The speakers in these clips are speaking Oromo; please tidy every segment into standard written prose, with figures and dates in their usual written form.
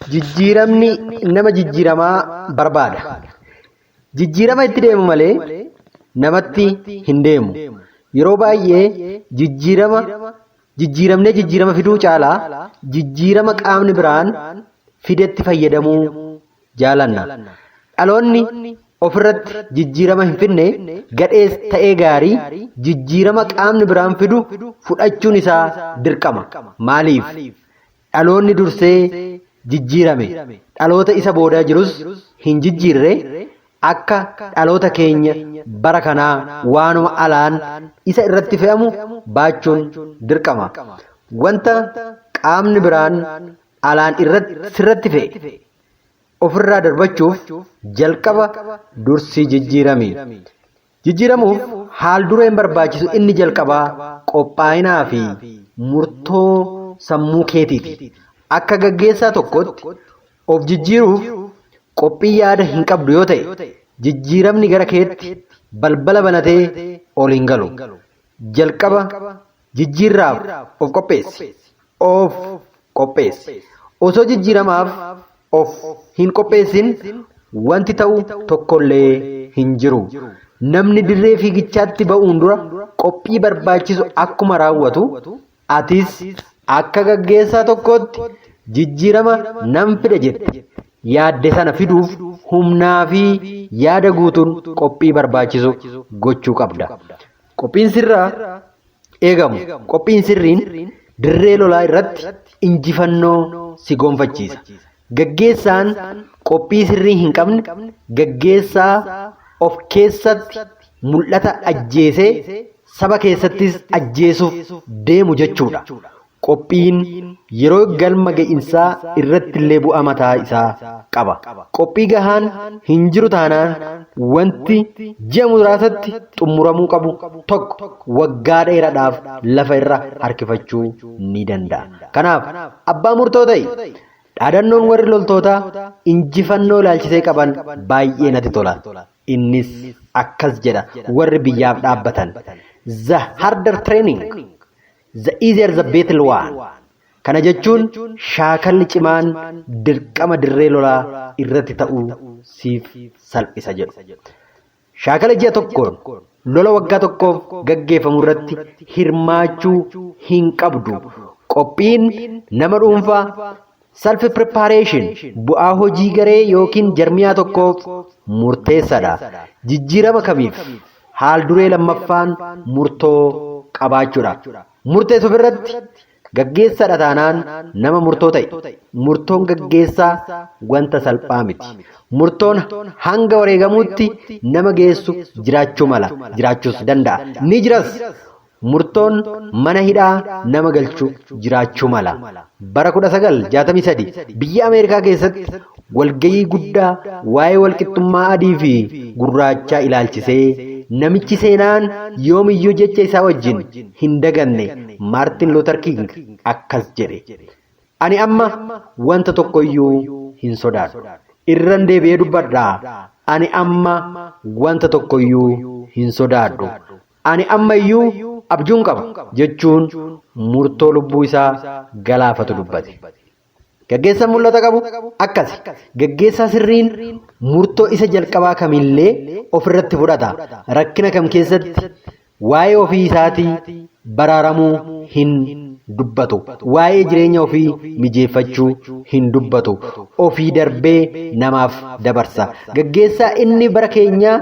Jijjiiramni nama jijjiiramaa barbaada. Jijjiirama itti deemu malee namatti hin deemu. Yeroo baay'ee jijjiirama jijjiiramnee jijjiirama fiduu caalaa jijjiirama qaamni biraan fidetti fayyadamuu jaalanna. Dhaloonni ofirratti jijjiirama hin fidne gadhees ta'ee gaarii jijjiirama qaamni biraan fidu fudhachuun isaa dirqama. Maaliif? Dhaloonni dursee jijjiirame dhaloota isa boodaa jirus hin jijjiirre akka dhaloota keenya bara kanaa waanuma alaan isa irratti fe'amu baachuun dirqama. Wanta qaamni biraan alaan sirratti fe'e ofirraa darbachuuf jalqaba dursii jijjiirami. Jijjiiramuuf haal dureen barbaachisu inni jalqabaa qophaa'inaa fi murtoo sammuu keetiiti. Akka gaggeessaa tokkotti of jijjiiruuf qophii yaada hin qabdu yoo ta'e, jijjiiramni gara keetti balbala banatee ol hin galu. Jalqaba jijjiirraaf of qopheessi. Of qopheessi. Osoo jijjiiramaaf of hin qopheessin wanti ta'u tokkollee hin jiru. Namni dirree fiigichaatti ba'uun dura qophii barbaachisu akkuma raawwatu, atis akka gaggeessaa tokkootti jijjiirama nan fida jette yaadde sana fiduuf humnaa fi yaada guutuun qophii barbaachisu gochuu qabda. Qophiin sirraa eegamu qophiin sirriin dirree lolaa irratti injifannoo si gonfachiisa. Gaggeessaan qophii sirrii hin qabne gaggeessaa of keessatti mul'ata ajjeesee saba keessattis ajjeesuuf deemu jechuudha. Qophiin yeroo galma ga'iinsaa irratti illee bu'aa mataa isaa qaba. Qophii gahaan hin jiru taanaan wanti ji'a muraasatti xumuramuu qabu tokko waggaa dheeraadhaaf lafa irra harkifachuu ni danda'a. Kanaaf abbaa murtoo ta'i. Dhaadannoon warri loltootaa injifannoo ilaalchisee qaban baay'ee natti tola. Innis akkas jedha warri biyyaaf dhaabbatan. "The harder training, the easier the battle won." Kana jechuun shaakalli cimaan dirqama dirree lolaa irratti ta'uu siif salphisa jedhu. Shaakala ji'a tokkoon lola waggaa tokkoof gaggeeffamu irratti hirmaachuu hin qabdu. Qophiin nama dhuunfaa, self preparation, bu'aa hojii garee yookiin jarmiyaa tokkoof murteessaadha. Jijjiirama kamiif haal duree lammaffaan murtoo qabaachuudha. Murteessuuf irratti gaggeessaadha taanaan nama murtoo ta'e. Murtoon gaggeessaa wanta salphaa miti. Murtoon hanga wareegamuutti nama geessu jiraachuu mala, jiraachuus danda'a. Ni jiras. Murtoon mana hidhaa nama galchu jiraachuu mala. Bara 1963 biyya Ameerikaa keessatti walgahii guddaa waa'ee walqixxummaa adii fi gurraachaa ilaalchisee namichi seenaan yoomiyyuu jecha isaa wajjin hin daganne Maartin Luther King akkas jedhe. "Ani amma wanta tokkoyyuu hin sodaadhu. Irran deebi'ee dubbadhaa. Ani amma wanta tokkoyyuu hin sodaadhu. Ani amma iyyuu abjuun qaba," jechuun murtoo lubbuu isaa galaafatu dubbate. Gaggeessaan mul'ata qabu akkasi. Gaggeessaa sirriin murtoo isa jalqabaa kamillee ofirratti fudhata. Rakkina kam keessatti waa'ee ofii isaatii baraaramuu hin dubbatu. Waa'ee jireenya ofii mijeeffachuu hin dubbatu. Ofii darbee namaaf dabarsa. Gaggeessaa inni bara keenyaa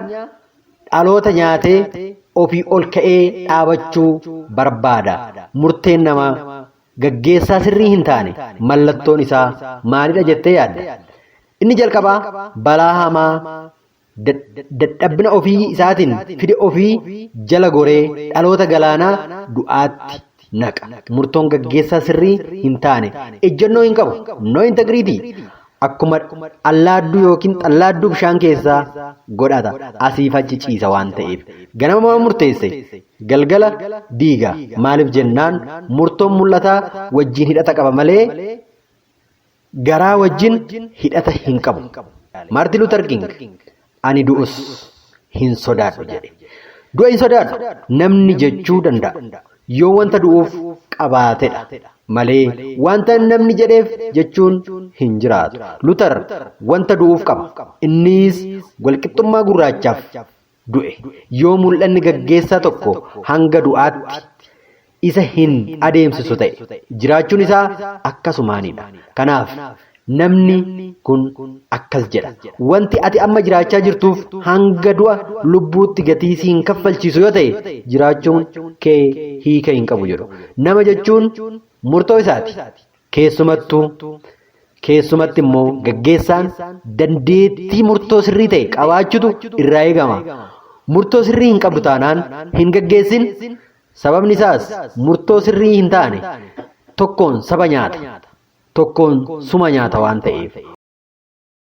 dhaloota nyaatee ofii ol ka'ee dhaabachuu barbaada. Murteen namaa gaggeessaa sirrii hin taane mallattoon isaa maalidha jettee yaadda? Inni jalqabaa balaa hamaa dadhabina ofii isaatiin fide ofii jala goree dhaloota galaanaa du'aatti naqa. Murtoon gaggeessaa sirrii hin taane ejjennoo hin qabu. No integrity. Akkuma allaadduu yookiin xallaadduu bishaan keessaa godhata. Asiif achi ciisa waan ta'eef. Ganama waan murteesse galgala diiga. Maaliif jennaan murtoon mul'ataa wajjin hidhata qaba malee garaa wajjin hidhata hin qabu. Maartin Luther King "Ani du'us hin sodaadhu" jedhe. Du'a hin sodaadhu namni jechuu danda'a. Yoo wanta du'uuf qabaatedha. Malee wanta namni jedheef jechuun hin jiraatu. Lutar wanta du'uuf qaba. Innis walqixxummaa gurraachaaf du'e. Yoo mul'anni gaggeessaa tokko hanga du'aatti isa hin adeemsisu ta'e, jiraachuun isaa akkasumaanidha. Kanaaf namni kun akkas jedha. Wanti ati amma jiraachaa jirtuuf hanga du'a lubbuutti gatii si hin kaffalchiisu yoo ta'e, jiraachuun kee hiika hin qabu jedhu. Nama jechuun murtoo isaati. Keessumattuu keessumatti immoo gaggeessaan dandeettii murtoo sirrii ta'e qabaachuutu irraa eegama. Murtoo sirrii hin qabdu taanaan hin gaggeessin. Sababni isaas murtoo sirrii hin taane tokkoon saba nyaata, tokkoon suma nyaata waan ta'eef.